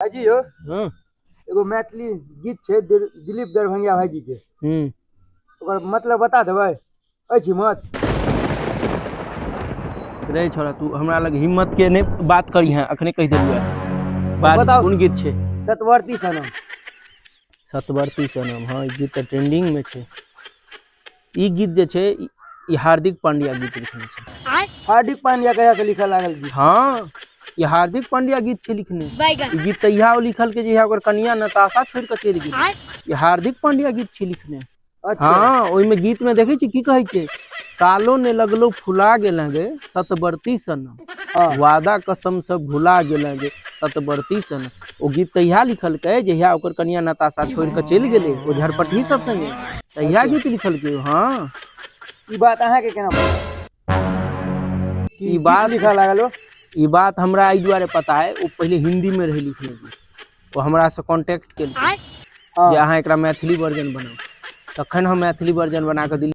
भाईजी यौ। हँ। एगो मैथिली गीत छै दिलीप दरभंगिया भाईजी के। ओकर मतलब बता देबै? अछि हिम्मत? रे छोरा, तू हमरा लग हिम्मत के नहि बात करी है, अखने कहि देलियै। बात बताउ। कोन गीत छै? सतवर्ती सनम। सतवर्ती सनम, हँ, ई गीत तऽ ट्रेंडिंग मे छै। ई गीत जे छै, ई हार्दिक पांड्या गीत लिखने छै। हार्दिक पांड्या कहिया से लिखऽ लागल गीत? हँ, ई हार्दिक पांड्या गीत छै लिखने। ई गीत तहिया ओ लिखलकै जहिया ओकर कनिया नताशा छोड़ि कऽ चलि गेलै। ई हार्दिक पांड्या गीत छै लिखने। अच्छा। हँ, ओहिमे गीत में देखै छी की कहै छै, सालो ने लगलो फुला गेल गे सतबरती सनम, वादा कसम सब भुला गेल गे सतबरती सनम। ओ गीत तहिया लिखलकै जहिया ओकर कनिया नताशा छोड़ि कऽ चलि गेलै ओ झरपटही सब संगे, तहिया गीत लिखलकै। हँ। ई बात अहाँके केना पता कि ई गीत बात लिखऽ लागल ओ? ई बात हमरा एहि दुआरे पता है, ओ पहिले हिंदी में रहै लिखने गीत, ओ हमरा से कॉन्टेक्ट केलकै जे अहाँ एकरा मैथिली वर्जन बनाउ, तखन हम मैथिली वर्जन बना कऽ दिल्ली